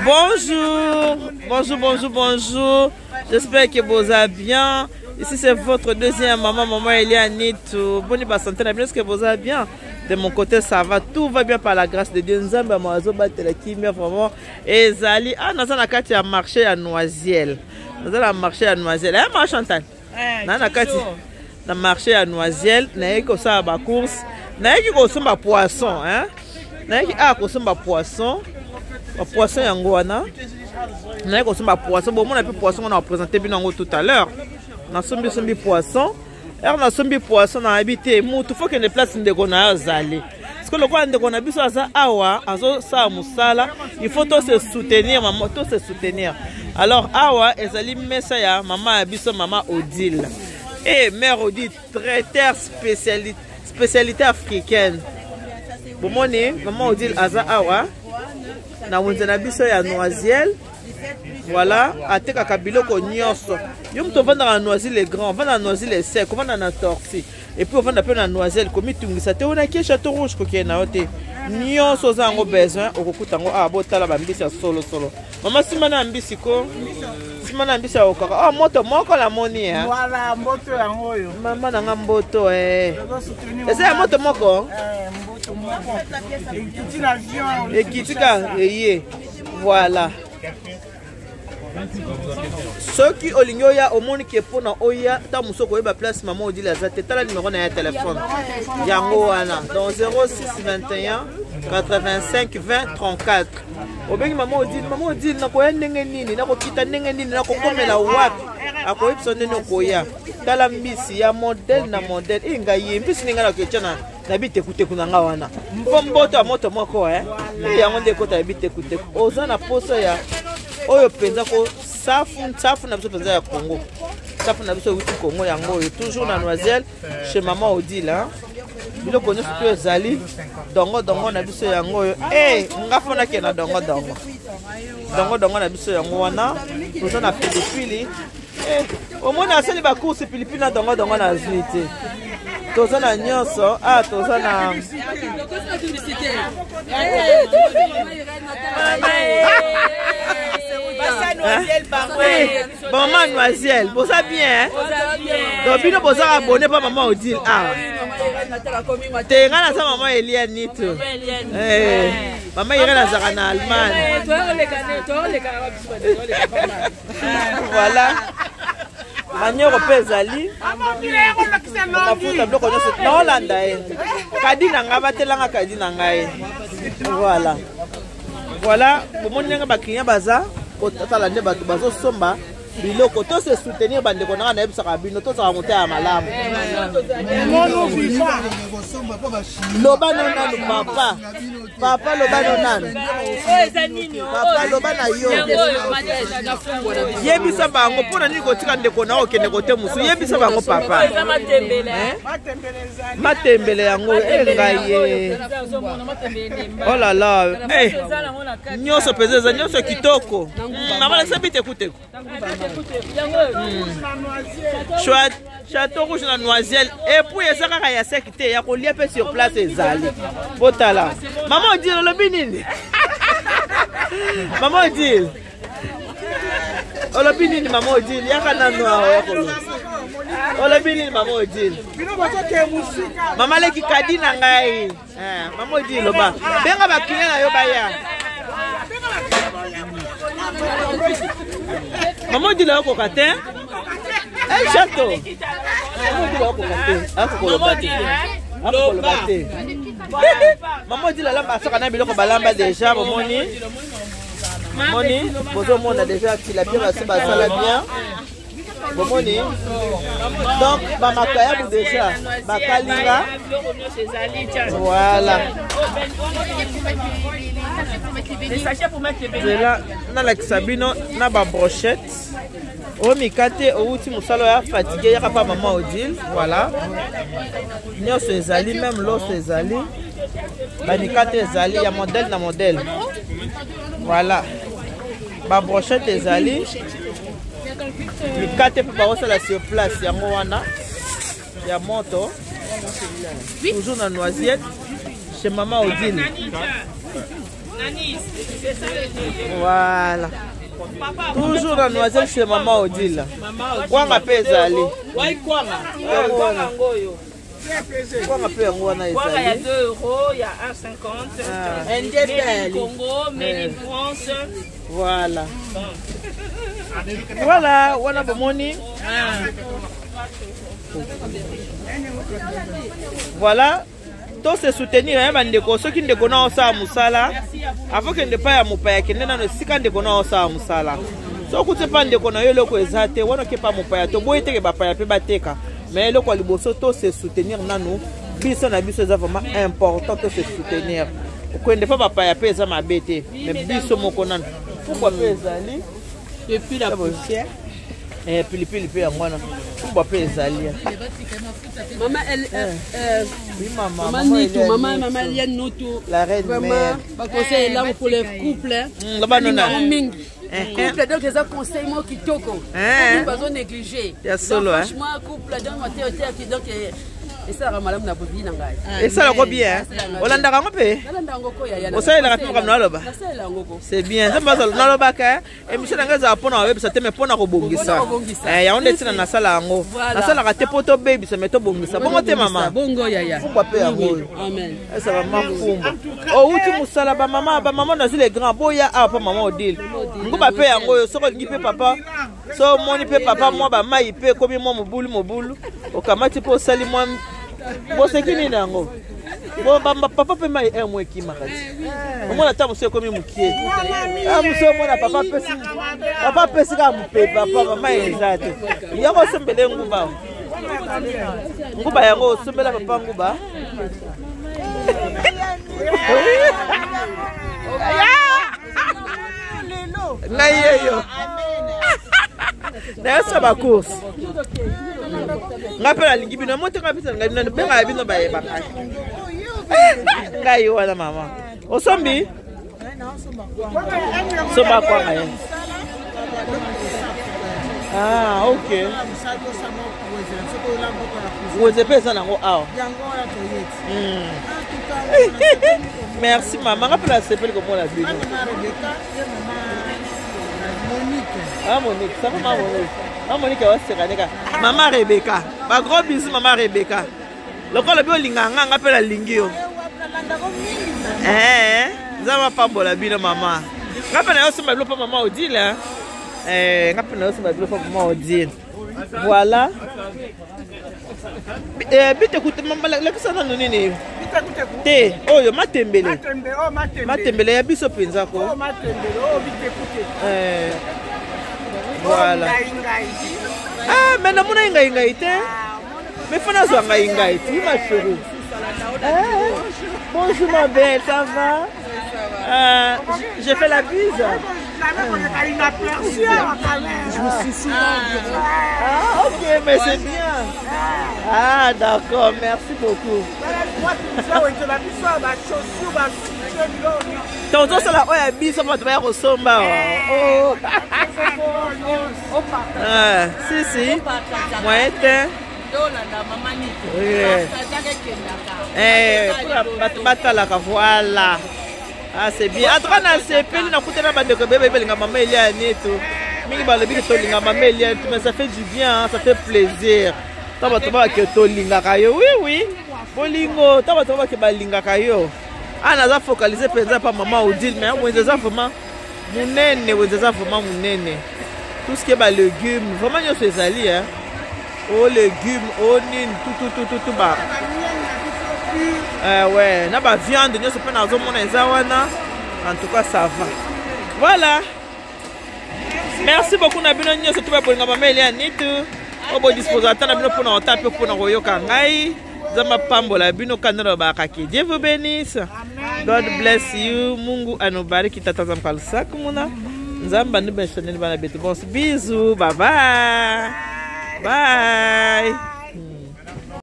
Bonjour, bonjour, bonjour, bonjour. J'espère que vous allez bien. Ici, c'est votre deuxième maman, maman Eliane Boni ba santé, est-ce que vous allez bien? De mon côté, ça va. Tout va bien par la grâce de Dieu. Nzambe mazo batela kimia vraiment. Ezali, ah, naza na kati ya marché ya Noisiel. Naza na marché ya Noisiel. Eh, ma Chantal. Eh, Na na kati na marché ya Noisiel, nayeki kosala ba course, nayeki kosomba poisson, hein. Nayeki ah kosomba poisson. Ba poisson yango wana. Nayeki kosomba poisson, bomona pe poisson wana présenter bino yango tout à l'heure. Nasombi sombi poisson. Heure nasombi poisson nayebi te mutu faut kende place ndeko na yo azali. Parce que lokola ndeko na biso aza awa azosala mosala, il faut to se soutenir mama, to se soutenir. Alors awa ezali mesa ya mama ya biso mama Odile. Et mère Odile, traiteur spécialité, spécialité africaine. Bomoni mama Odile aza awa na wenze na biso ya Noisiel. Voilà, atekaka biloko nyonso. Yo moto ovandaka na Noisy le Grand, ovanda na Noisy le Sec, ovanda na Torcy, et puis ovanda mpe na Noisiel, komitungisa te ona kie Château Rouge kokende na yo te. Nyonso oza yango besoin, okokuta yango awa. Botala bambisi ya solo solo. Mama nsima na mbisi ko, nsima na mbisi ya kokaka. Oh, moto moko namoni hein. Voilà, mboto yango oyo. Mama na nga mboto eh. Eza ya moto moko? Eh, mboto moko. Ekiti na avion. Ekiti ka eye. Voilà. Soki olingi oya omoni ke mpona oya ntango mosusu okoyeba place mama Odile aza te, tala numero na ye ya telefone yango wana, donc 06 21 85 20 34. Obengi mama Odile, mama Odile nakoya ndenge nini, nakokita ndenge nini, nakokomela wapi, akoyebisa ndenge okoya. Tala mbisi ya modèle na modèle. E ngai ye mbisi ndenge nakotya na na bitekuteku na nga wana mpo mboto ya moto moko eh yango nde ekota ya bitekuteku. Oza na posa ya oyo mpenza ko safu safu na biso mpenza ya Congo, safu na biso euti Congo yango oyo, toujours na Noisiel chez mama Odile hein? Biloko nyonso to ezali dongo dongo na biso yango oyo. Eh, nga fo nakende na dongo dongo dongo dongo na biso yango wana. Toza na pilipili. Eh, omoni asali bacourse pilipili na dongo dongo nazwi te. Toza na nyonso ah, toza na mama Noisiel. Boza bien, donc bino boza abonné pa mama Odile. Ah te, nga naza mama Eliane Nito. Mama Irene azalaka na Allemagne. Voilà, manioko mpe ezali, mafuta, biloko nyonso. Naolanda ye kadi na ngai, batelanga kadi na ngai. Voilà, voilà, bomoni ndenge baclient baza kotala nde bato bazosomba biloko. To se soutenir bandeko na nga, nayebisaka bino tozala motema ya malamu. Loba no nanu papa, papa loba no nanu papa, loba na yo, yebisa bango mpo na nini kotika ndeko na yo okende kote mosusu. Yebisa bango papa. Matembele yango e ngai ye, oh là là, eh, nyonso mpenza eza nyonso kitoko. Namalakisa bitekuteku Château Rouge na Noisiel. Et puis eza kaka ya sec te, ya kolia mpe sur place ezali. Botala mama Odile olobi nini? Mama Odile olobi nini? Mama Odile, yaka nanu awa ya koloba. Olobi nini mama Odile? Mama leki kadi na ngai. Mama Odile, loba, benga baclient na yo baya. Mama Odile akoka te. El Chateau, mama Odile akoka te, akokoloba te, akokoloba te. Mama Odile alamba, asaka na biloko balamba déjà. Bomoni, moni bozomona déjà tilapia basi basala bien. Bomoni donc bamakayabu déjà bakalinga. Voilà, nzela nalakisa bino na babrochette oyo mikate. Owuti mosala oya fatigue, yaka pa mama Odile. Voilà, nyonso ezali, même loso ezali, bamikate ezali ya modèle na modèle. Voilà, babrochette ezali, mikate mpe bakosala sur place yango wana ya moto, toujours na Noisiel chez mama Odile. Voilà. Toujours na Noisiel chez Maman Odile. Kwanga mpe ezali. Kwanga mpe yango wana ezali. ya 2 euros, ya 1,50. Congo, made in France. Voilà. Voilà, wana bomoni. Voilà. To se soutenir ya bandeko soki ndeko na osala mosala avant kende epai ya mopaya kende nano esika ndeko na osala mosala soki okuti epai ndeko na yo eloko eza te wana oke epai mopaya toboyi teke bapaya mpe bateka mais eloko ya liboso to se soutenir nanu biso na biso eza vraiment important to se soutenir okende mpe bapaya mpe eza mabe te mais biso moko nanu fumbwa mpe ezali depuis la poussière eh, pilipili mpe yango wana fumbwa mpe ezali Maman, elle, eh. euh, oui, maman, maman Nitu, maman, maman Eliane Nutu. La reine Vraiment, mère. ba conseil là pour les couples. Hein. Loba nona. Mingi. Couple donc eza conseil moko kitoko. Eh. Bazo négliger. Ya solo, hein. Franchement, couple donc mateyo te donc esalaka malamu na bobi na ngai esalaka bien olandaka yango mpe osalelaka mpe makambo naloba c'est bien nzambe azala nalobaka émission na ngai ezala mpo na kobebisa te mais mpo na kobongisa eh, yango nde ntina nasala yango nasalaka te mpo tobebisa mais tobongisa bongo te mama fumbwa mpe yango oyo ezala mama fumbwa outi mosala bamama bamama nazwi le grand boya awa mpo mama odile nguba mpe yango oyo soki olingi mpe papa so omoni mpe papa mwa bamai mpe ekomi mwa mobulu mobulu okamati mpe osali mwa boseki nini yango papa mpe mai r mo ekimaka ti omona ata mosu ekomi mokie a mosu omona papa apesi papa apesi kaka mopepe papa mama eza te yango osombele nguba nguba yango osombela papa nguba ngai yeyo nayasa bacourse ngai mpe nalingi bino mote ngai mpe nalingi bino bengaka bino bayebaka ngai wana mama osombi somba kwanga ye ah ok wenze mpe eza nango awa hmm. merci mama nga mpe nasepeli komona bino Ah Monique, ça va maman Monique. Maman Monique awaseka neka. Maman Rebecca. Ba gros bisous maman Rebecca. Lokola bi olinga nga nga mpe nalingi yo. Eh, Nzambe apambola bino mama. Nga mpe nayo somba biloko mpa mama Odile. Eh, nga mpe nayo somba biloko mpa mama Odile. Voilà. Eh, bitekute lakisa nanu nini te oyo matembele oh, matembele ya biso mpenza ko oh, oh, eh, voilà ah mais namona ngai ngai te mais fo nazwa ngai ngai ti ma chérie eh, bonjour ma belle ça va euh, j'ai fait la bise Je me suis souvent Ah, ok, mais c'est bien. Ah, d'accord, merci beaucoup. tozosala oyo ya biso bato baya kosomba awa ah, si si moyen te eh, bato batalaka voilà ah c'est bien en tout cas nasepeli nakutana bandeko ebele balinga mama elia neto mingi balobi ke tolinga mama elia neto mais ça fait du bien hein, ça fait plaisir ntango bato babake tolingaka yo oui oui bolingo ntango bato babake balingaka yo ah naza focalise mpenza pa mama odile mais wenze eza vraiment monene wenze eza vraiment monene tout ce qui est balégume vraiment nyonso ezali hein o légume o nini tututututu ba eh, ouais na baviande nyonso mpe nazomona eza wana en tout cas ça va voilà merci beaucoup na bino nyonso to babolinga mama elia nitu oyo bodispose ata na bino mpona kota mpe mpona koyoka ngai nzambe apambola bino kanda lobaka ke dieu vous bénisse god bless you mungu anobariki tata nzambe kalusaku muna nzambe anubeshaneli bana betu bons bisous bye bye bye.